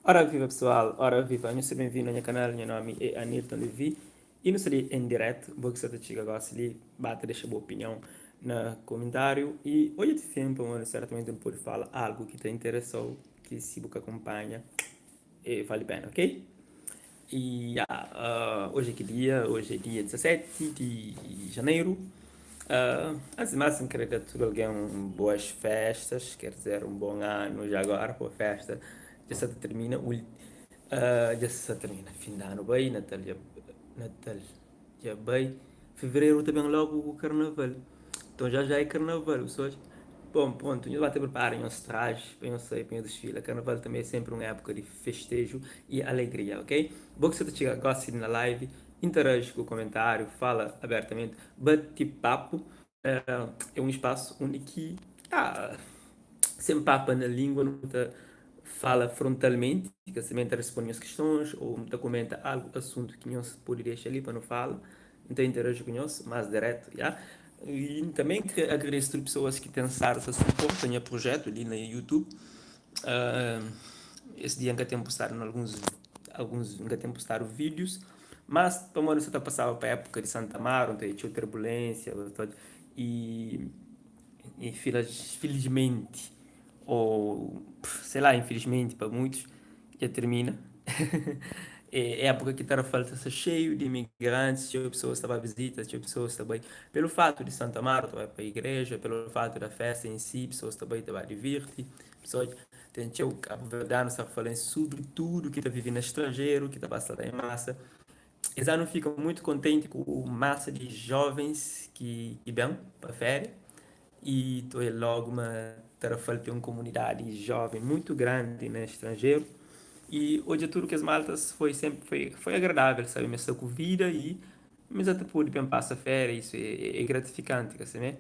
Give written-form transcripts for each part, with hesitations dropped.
Ora viva pessoal, ora viva, nhos seja bem-vindo a nha canal, nha nome é Anilton Levy e nu sta li em direto, bo ki sta ta txiga gosi li, ba ta dexa bu opinião na comentário e odja ti tempo pamodi certamente nu pode fala algo ki ta interessau ki si bu ka acompanha e vale pena, ok? E ya, hoje é ki dia? Hoje é dia 17 de janeiro. Antes de mais, N kre da tudu algen boas festas, quer dizer, um bom ano já agora, boa festa. Dja sa ta termina, dja sa termina, fim de ano bai, Natal dja, Natal dja bai, fevereru ta ben logu ku karnaval. Nton já já é karnaval, pessoas. Bom, pronto, nhos ba ta prepara nhos trajes pa nhos sai pa nhos desfila. Karnaval tanbe é senpri un époka di festeju i alegria, ok? Bo ki sta ta txiga gosi na live, interaji ku komentáriu, fala abertamenti, bati papu. É un spasu undi ki, ah, sen papa na língua nu ta fala frontalmenti, ka simenti ta responde nhos kistons ô nu ta komenta algu, asuntu ki nhos pode dexa li pa nu fala. N ta interaji ku nhos más diretu, ya. I N tanbe kre agradese tudu pesoas ki ten stadu ta suporta nha projetu li na YouTube. Es dia N ka ten postadu na alguns, alguns N ka ten postadu vídius, mas pamodi N sa ta pasaba pa épuka di Santa Amaro, N ta txeu turbulénsia i i filismenti ô sei lá, infilismenti pa muitus, dja tirmina. É époka ki Tarrafal ta sta xeiu di imigrantis, txeu pesoas ta ba vizita, txeu pesoas ta bai. Pelu fatu di Santa Amaro ta bai pa igreja, pelu fatu da festa em si, pesoas ta bai ta ba divirti. Pesoas ten txeu kabuverdianus tarrafalenses, sobritudu ki ta vive na stranjeru, ki ta ba sta la em masa. Es anu fika muitu kontenti ku masa di jovens ki ben pa féria. I ta oja logu ma Tarrafal ten un komunidadi joven mutu grandi na stranjeru i odja tudu kes maltas foi senpri foi foi agradável sabe ma es sta ku vida i ma es ta pode ben pasa féria isu é gratifikanti ka simé?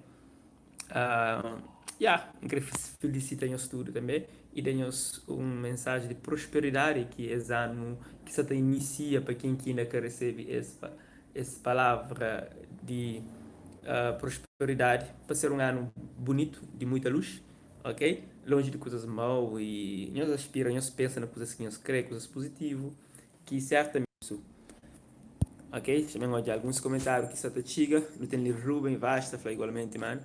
Ya, N kre felisita nhos tudu tanbe i da nhos un mensaji di prosperidadi ki es anu ki sa ta inisia pa ken ki inda ka resebe es es palavra di prosperidadi pa ser un anu bunitu di muita lus, ok? Lonji di kuzas mau i nhos aspira, nhos pensa na kuzas ki nhos kre, kuzas puzitivu ki sertamenti. Ok, dja ben odja alguns komentariu ki sa ta txiga. Nu ten li Ruben Vaz ta fla igualmenti manu.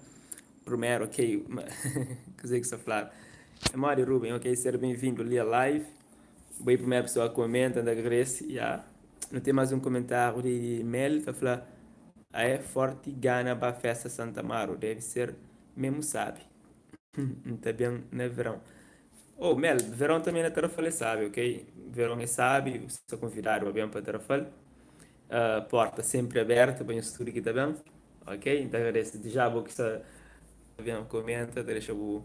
Primeru, ok, kuzê ki sta fladu? É modi Ruben, ok, ser ben-vindu li a live. Bo é primeru pesoa a komenta, N ta agradese, ya. Nu ten más un komentáriu di Mel ta fla, Aé forti gana ba festa Santa Amaro, debe ser memu sabi. N ta ben na verão. Oh Mel, verão tanbe na Tarrafal é sabi, ok? Verão é sabi, bu sta konvidadu pa ben pa Tarrafal. Porta senpri abertu pa nhos tudu ki ta ben, ok? N ta agradese di já bo ki sta ben komenta, ta dexa bu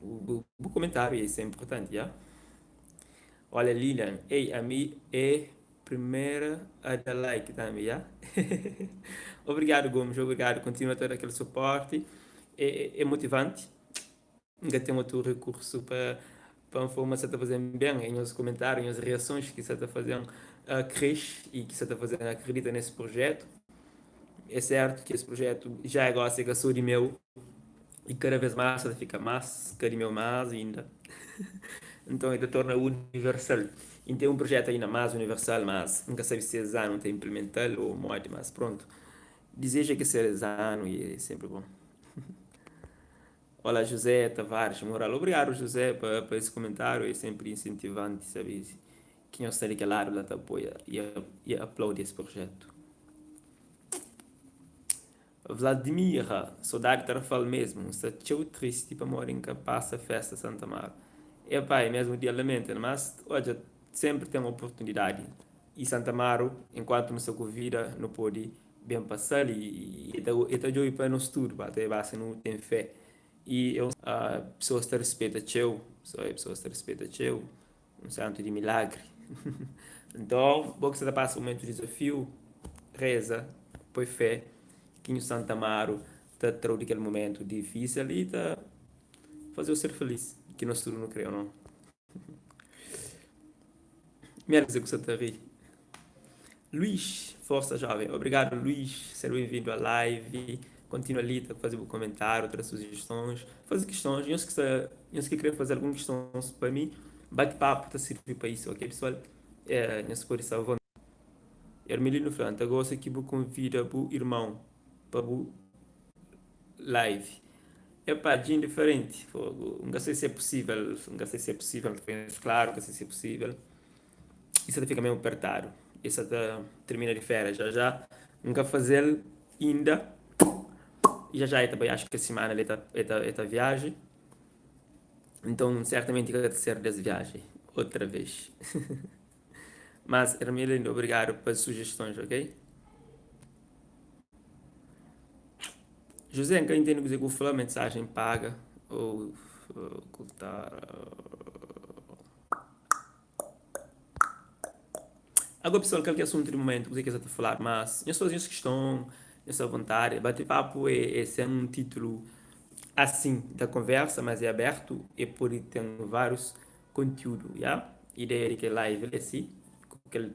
bu komentáriu, isso é inportanti, ya. Olha Lilian, ei ami é primeira a da like tambi ya Obrigado Gomes, obrigado, continua ta da kel suporte, é é motivante, N ka ten otu recurso pa pa N fla ma sa ta fazen ben, é nhos comentário, nhos reações ki sa ta fazen cresce e ki sa ta fazen acredita nesse projeto. É certo ki es projeto já é gosi é ka so di meu, e kada vez más ta fika más ka di meu más inda. Nton el ta torna universal. E N ten un projetu ainda más universal, mas N ka sabe si es anu N ta inplimental ou modi, mas prontu. Dizeju é ki ser es anu e é senpri bon. Olá José Tavares Moral, obrigadu José pa pa es komentáriu, é senpri insentivanti sabe ki nhos sta di kel ladu la ta apoia e aplaudi es projetu. Vladimir, sodadi Tarrafal mesmo, N sta txeu tristi pamodi N ka pasa festa Santa Amaro. Epá, é mesmo dia lamenta, mas odja, sempre ten oportunidadi y Santa Amaro, enkuantu nu sta ku vida, nu podi ben pasal y e ta djobe pa nos tudu, ba ta basta nu ten fé. Y é un pesoas ta rispeta txeu, pesoas ta rispeta txeu. Un santu di milagri. Nton, bo ki sta ta pasa momentu di dizafiu, reza, poi fé ki Nhu Santa Amaru ta tra-u di kel momentu difísil i ta faze-u ser filís, ki nos tudu nu krê, ô nau? Mi era kuzê ku sa ta ri. Luís, força jovem. Obrigado Luís, ser bem-vindo à live. Continua ali, ta faze bu comentário, tra sugestões, faze questões. Nhos ki sta, nhos ki kre faze algun questões pa mi, Bate papu ta sirbi pa isu, ok pesoal? Nhos pode sta avontadi. Ermelino fla, N ta gosta ki bu konvida bu irmon pa bu live. Epá, dja indiferenti, fogo. N ka sei si é pusível, N ka sei si é pusível, N ta pensa, klaru, N ka sei si é pusível. I sa ta fika mesmu pertadu. I sa ta tirmina di férias já já. N ka faze-l inda. I já já e ta bai, acho ki es simana li e ta, e ta, e ta viaji. Nton, sertamenti ka ta ser des viaji otra vez. Mas, Ermelindo, obrigadu pa sujestons, ok? José, N ka intende kuzê ki bu fla, mensajen paga ou okultar. Agora pessoal, kal ki é asuntu di momentu, kuzê ki es sa ta faladu, mas nhos faze nhos kiston, nhos sta avontadi. Bate papu é é sen un titulu asin da konversa, mas é abertu, e pode ten várius kontiúdu, ya. Ideia di kel live li é si, ku kel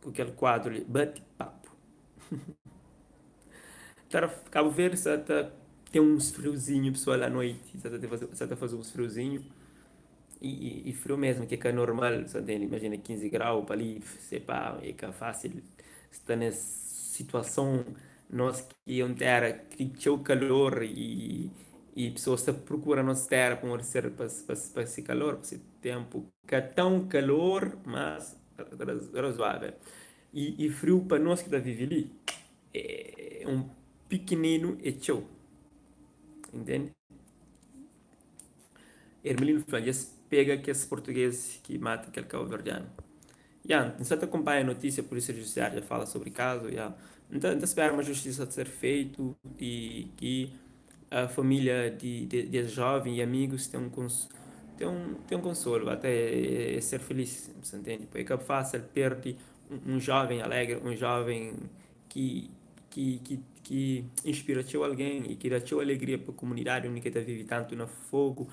ku kel kuadru li, bate papu. Ta Cabo Verde sa ta ten uns friozinhu pessoal à noite, sa ta sa ta faze uns friozinhu. E friu mesmu ki é ka normal, sa ntende? Imajina 15 grau pa li, se pa, é ka fásil sta nes situason. Nos ki é un téra ki txeu kalor i pesoas ta prokura nos téra pamodi ser pa se kalor, pa se ténpu ka tãu kalor, mas razoável. I friu pa nos ki ta vive li é un pikininu é txeu, intende? Ermelino fla, Dja es pega kes português ki mata kel kabuverdianu. Ya, N sa ta kunpanha notísia, Polísia Judisiária dja fala sobri kazu, ya. N ta, N ta spera ma justisa ta ser feitu i ki família di, di es jóven i amigus ten un kons, ten un, ten un konsolu, ata es ser filís, bu sa ntende? Pa é ka fásil perdi un jóven alegri, un jóven ki ki ki ki inspira txeu algen i ki da txeu alegria pa komunidadi undi ki el ta vive tantu na Fogo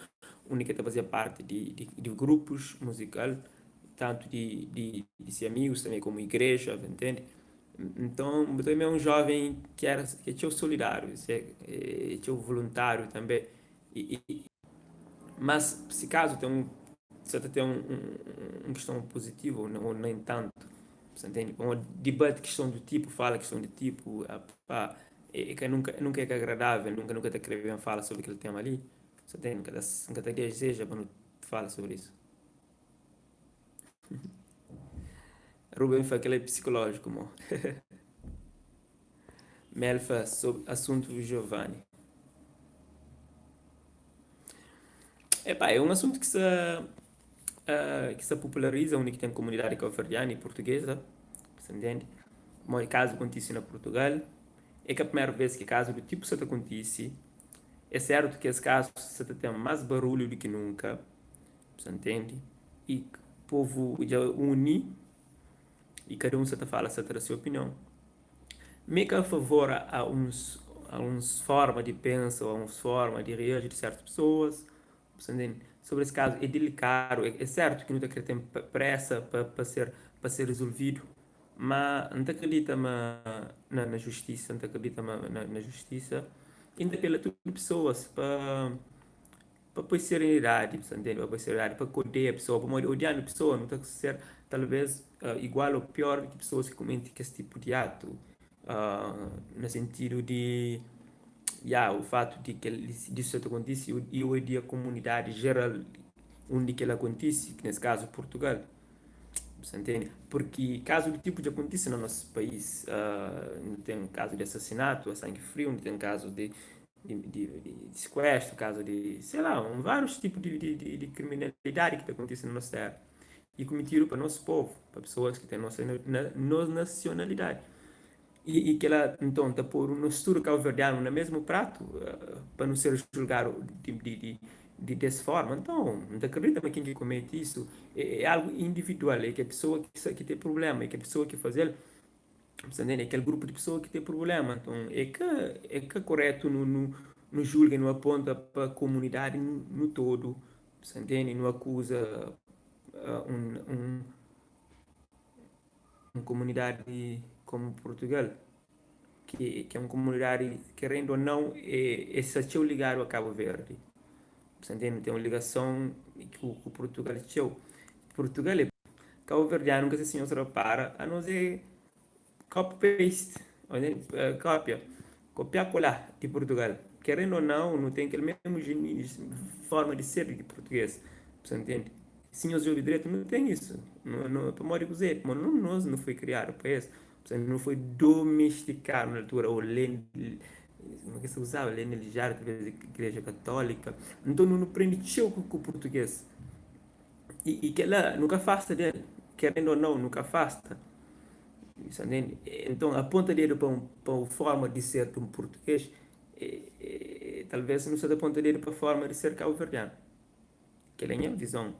undi ki el ta fazia parti di di di grupus muzikal tantu di di di se amigus tanbe komu igreja bu ntende nton bu ta odja ma é un joven ki era ki é txeu solidáriu é txeu voluntáriu tanbe i i Mas si kazu ten un sa ta ten un kiston puzitivu ou nen tantu, sa ntende? Pamodi dibati kiston di tipu, fala kiston di tipu, pa é ka nunka nunka é ka agradável, nunka nu ka ta kre ben fala sobri kel tema li, sa ntende? N ka ta N ka ta dezeja pa nu fala sobri isu. Ruben fla kel-la é psikolójiku mo. Mel fla sobri asuntu Giovanni. Epá, é un asuntu ki sta ki sta populariza undi ki ten komunidadi kabuverdianu i purtugeza, sa ntende? Pamodi kazu kontise na Purtugal, é ka primeru vez ki kazu du tipu sa ta kontise. É sertu ki es kazu sa ta ten más barulhu di ki nunka, sa ntende? I povu dja uni i kada un sa ta fala, sa ta da se opinion. Mi ka a favor a uns a uns forma di pensa ou a uns forma di reaji di sertus pesoas, bu sta ntende? Sobri es kazu é delikadu, é sertu ki nu ta kre ten presa pa pa ser pa ser rizolvidu, ma N ta kridita ma na na justisa, N ta kridita ma na na justisa i N ta apela tudu pesoas pa Pa poi serenidadi, bu sta ntende? Pa poi serenidadi, pa ka odeia pesoa, pamodi odiandu pesoa nu ta ser talvês igual ô pior di ki pesoas ki kumete kes tipu di atu, na sentidu di, ya, o fatu di kel disu sa ta kontise i odia komunidadi jeral undi kel-la kontise, ki nes kazu Purtugal, bu sta ntende? Purki kazu di tipu dja kontise na nos país, nu ten kazu di asasinatu a sangi friu, nu ten kazu di di sikuestru, kazu di, sei la, un várius tipu di kriminalidadi ki ta kontise na nos téra i kumitidu pa nos povu, pa pesoas ki ten nos nasionalidadi. I kila, nton, ta podu nos tudu kauverdianu na mesmu pratu pa nu ser julgadu di des forma. Nton, N ta kridita ma ken ki kumete isu é algu individual, é kel pesoa ki ten prubléma, é kel pesoa ki faze-l. Bu sta ntende? É kel grupu di pesoa ki ten prubléma. Nton, é ka é ka korétu nu nu nu julga, nu aponta pa komunidadi nu todo. Bu sta ntende? Nu akuza un un un komunidadi komu Purtugal, ki ki é un komunidadi, kerendu o nau, é é sta txeu ligadu a Kabu Verdi. Bu ntende? Nu ten un ligason ku Purtugal txeu. Purtugal é kabuverdianu, ka se si nhos repara, anos é copy paste, kópia, kopiá kolá di Purtugal. Kerendo ou nau, nu ten kel mesmu forma di ser di purtugês. Bu ntende? Si nhos djobe dretu, nu ten isu. Pamodi kuzê? Pamodi nos nu foi kriadu pa es. Nu foi domestikadu na altura ô kuma ki es ta uzaba lenelijadu talvês di igreja katólika. Nton nu prende txeu ku purtugês i kel-la nu ka afasta di el, kerendu ô nau nu ka afasta. Nton aponta dedu pa un forma di ser di un purtugês talvês nu sta ta aponta dedu pa forma di ser kabuverdianu. Kel-la é nha vizon.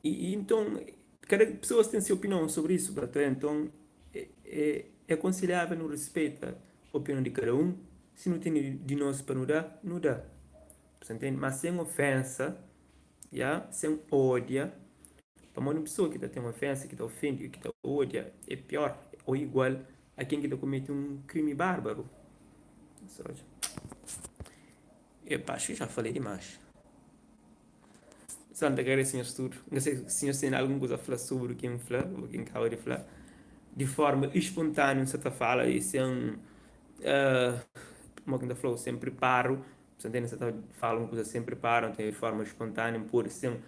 I nton Kada pesoas ten se opinion sobri isu, pa ta nton é akonselhavel nu respeita opinion di kada un, si nu tene di nos pa nu da, nu da, bu sa ntende? Mas sen ofensa, ya, sen odia, pamodi un pesoa ki ta ten ofensa, ki ta ofende, ki ta odia é pior o igual a ken ki ta komete un krimi bárbaru. Epa, acho ki já falei dimas. Só N ta agradese nhos tudu. N ka sai si nhos ten algun kuza fla sobri ki N fla ô ki N kaba di fla. Di forma espontâneo N sa ta fala i sen kuma ki N ta fla-u, sen priparu. Bu ta ntende? N sa ta fala un kuza sen priparu, nton di forma espontâneo N pode sen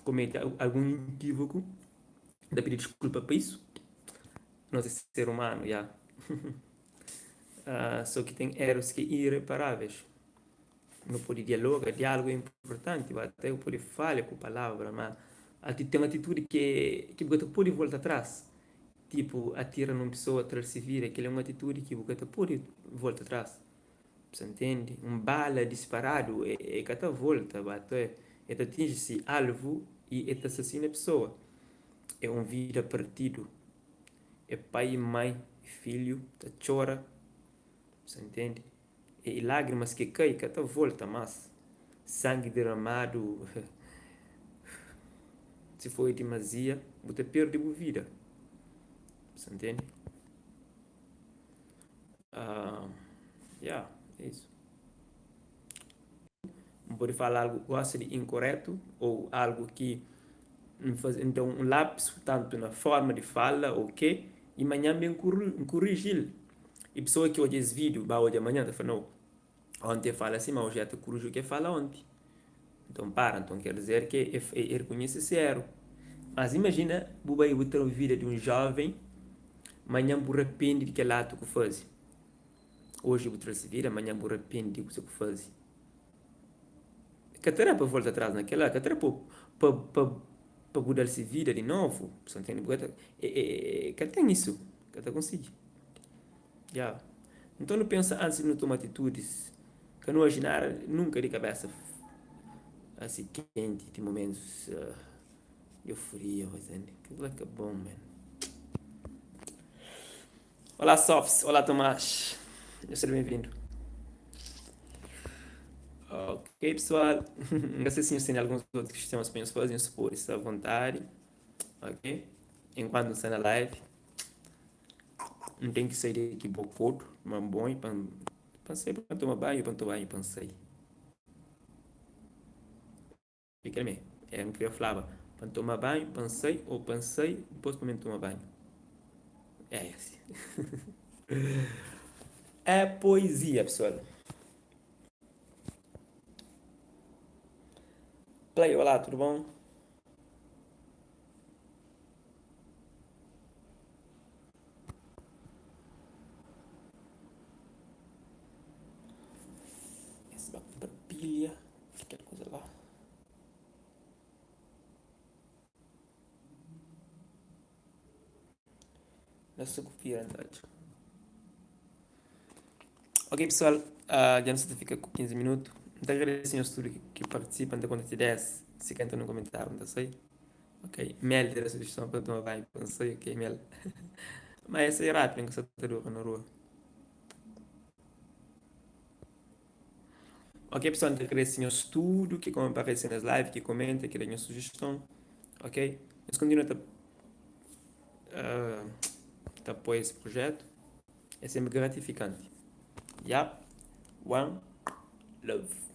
komete algun ekivoku. N ta pidi diskulpa pa isu. Nos é ser umanu, ya. Sô ki ten erus ki é ireparáveis. Nu pode dialoga, diálogu é inportanti, ba até bu pode falha ku palavra, ma ten atitudi ki ki bu ka ta pode volta tras, tipu atira nun pesoa, tra-l se vida, kel-li é un atitudi ki bu ka ta pode volta tras, bu sa ntende? Un bala disparadu e ka ta volta, ba até e ta atinji se alvu i e ta asasina pesoa, é un vida partidu, é pai i mai i filhu ta txora, bu sa ntende? E lágrimas ki kai ka ta volta más. Sangi diramadu si foi dimazia bu ta perde bu vida. Sa ntende? Uh, yeah, é isso. N pode fala algu gosi di inkoretu ou algu ki N faze, N da un lapsu tantu na forma di fala ou ke, i manhan N ben N kuriji-l. I pesoa ki odja es vídiu ba odja manhan ta fla, nau, onti e fala si, ma oji el ta kuriji u ki e fala onti. Nton para, nton ker dizer ki e rekonhese se eru. Mas imajina bu bai bu tra vida di un joven, manhan bu rapende di kel atu ku faze. Oji bu tra se vida, manhan bu rapende di kusa ku faze. Ka ta da pa volta tras na kela, ka ta da pa pa pa pa bu dal se vida di novu. Bu sta ntende? Bu ka ta e e ka ten isu, ka ta konsigi. Ya. Nton nu pensa antis di nu toma atitudis, ka nu aji nada nunka di kabesa asi kenti, di momentus di euforia, bu ntende? Kila ka bon men. Olá Sofs, olá Tomás, nhos seja bem-vindo. Ok pessoal, N ka sei si nhos tene alguns outros questões pa nhos faze, nhos pode sta à vontade, ok? Enquanto N sta na live, N ten ki sai di aki bokodu, ma bon pa N sai pa N toma banhu, pa N toma banhu pa N sai. É kel mê. É, N kria flaba pa N toma banhu, pa N sai, ô pa N sai, dipôs pa mi N toma banhu. É asi. É poezia, pesoal. Play, olá, tudu bon? Es ba kunpra pilha. Kel kuza la. Na sukupira N ta atxa. Ok pessoal, uh, dja nu sta ta fika ku 15 minutu. N ta agradese nhos tudu ki, ki partisipa. N ta konta ti 10. Si ka entra nun komentáriu, N ta sai. Ok, Mel ta da sugestão pa N toma banhu pa N sai. Ok, Mel. Ma é sai rápidu, N ka sta ta dura na rua. Ok pessoal, N ta agradese nhos tudu ki komparese nes live, ki komenta, ki da nhos sujeston, ok? Nhos kontinua ta ta apoia es projetu, é senpri gratifikanti. Yap, one love.